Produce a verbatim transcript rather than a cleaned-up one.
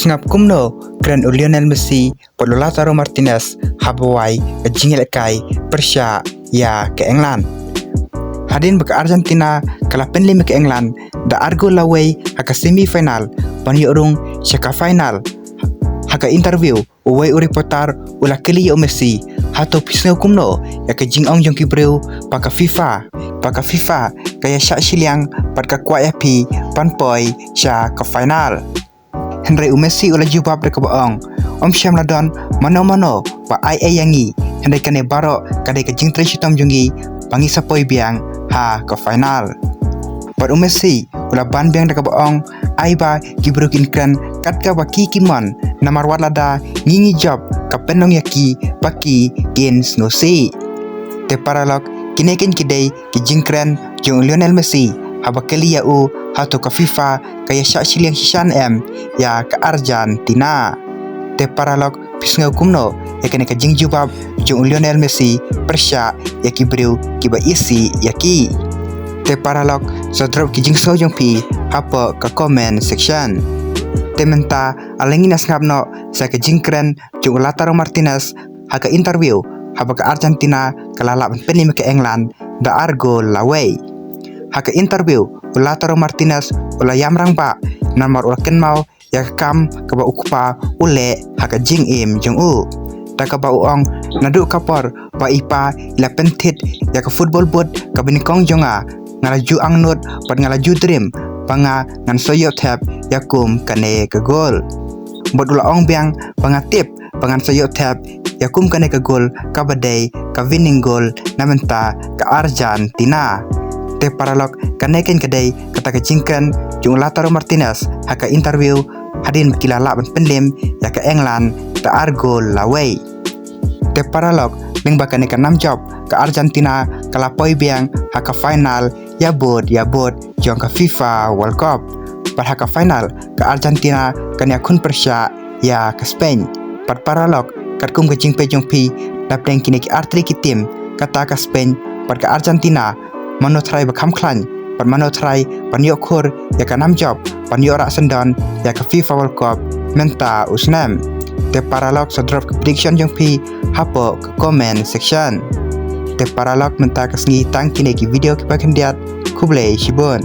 Sngap kumno kren u Lionel Messi bad u Lautaro Martinez haba wai ka jingïalehkai pyrshah ïa ka England. Hadien ba ka Argentina ka la pynlem ïa ka England da ar gol la wei ha ka semi final ban ïoh rung sha ka final. Ha ka interview, uwei u reporter u la kylli ïa u Messi, hato phi sngew kumno ïa ka jingong jong ki briew ba ka FIFA, ba ka FIFA ka ïa shah shiliang bad ka kwah ïa phi ban poi sha ka final. Hynrei u Messi u la jubab da kaba ong, ym shym la don mano mano ba ai ei ïa ngi, hynrei kane baroh ka dei ka jingtrei shitom jong ngi ba ngi sa poi biang ha ka final. Bad u Messi u la ban biang da kaba ong, ai ba ki briew kin kren kat kaba ki ki mon, namar wat lada ngi ngi jop ka pynlong ïa ki ba ki kin sngewsih. Te paralok, kine keiñ ki dei ki jingkren jong u Lionel Messi haba kylli ïa u hato ka FIFA ka ïa shah shiliang shisha ne em ïa ka Argentina. Te paralok, phi sngew kumno ïa kane ka jingjubab jong u Lionel Messi pyrshah ïa ki briew kiba isih ïa ki? Te paralok, sa drop ki jingsngew jong phi hapoh ka comment section. Te mynta, ale ngin ïa sngap noh sha ka jingkren jong u Lautaro Martinez ha ka interview haba ka Argentina ka la lah ban pynlem ïa ka England da ar gol la wei. Ha ka interview, u Lautaro Martinez u la ïam rangbah namar u la kynmaw ïa ka kam kaba u kpa u leh ha ka jingim jong u. Da kaba u ong, naduh ka por ba i pa i la pynthit ïa ka football boot kaba nyngkong jong nga, nga la ju angnud bad nga la ju dream ba nga ngan sa ïoh thep ïa kum kane ka gol. Bad u la ong biang ba nga tip ba ngan sa ïoh thep ïa kum kane ka gol kaba dei ka winning goal na bynta ka Argentina. Te paralok, kane keiñ ka dei kata ka jingkren jong u Lautaro Martinez ha ka interview hadien ba ki la lah ban pynlem ïa ka England da ar gol la wei. Te paralok, lyngba kane ka nam jop ka Argentina ka la poi biang ha ka final ïa bud ïa bud jong ka FIFA World Cup. Bad ha ka final ka Argentina kan ïa khun pyrshah ïa ka Spain. Bad paralok, katkum ka jingpeit jong phi, dapdeng kine ki artylli ki team, kata ka Spain bad ka Argentina, mano trai ba kham khlaiñ bad mano trai ban ïoh khur ïa ka nam jop ban ïoh rah syndon ïa ka FIFA World Cup mynta u snem? Te paralok, sa drop ka prediction jong phi hapoh ka comment section. Te paralok, mynta ka sngi tang kine ki video kiba khyndiat. Khublei shibun.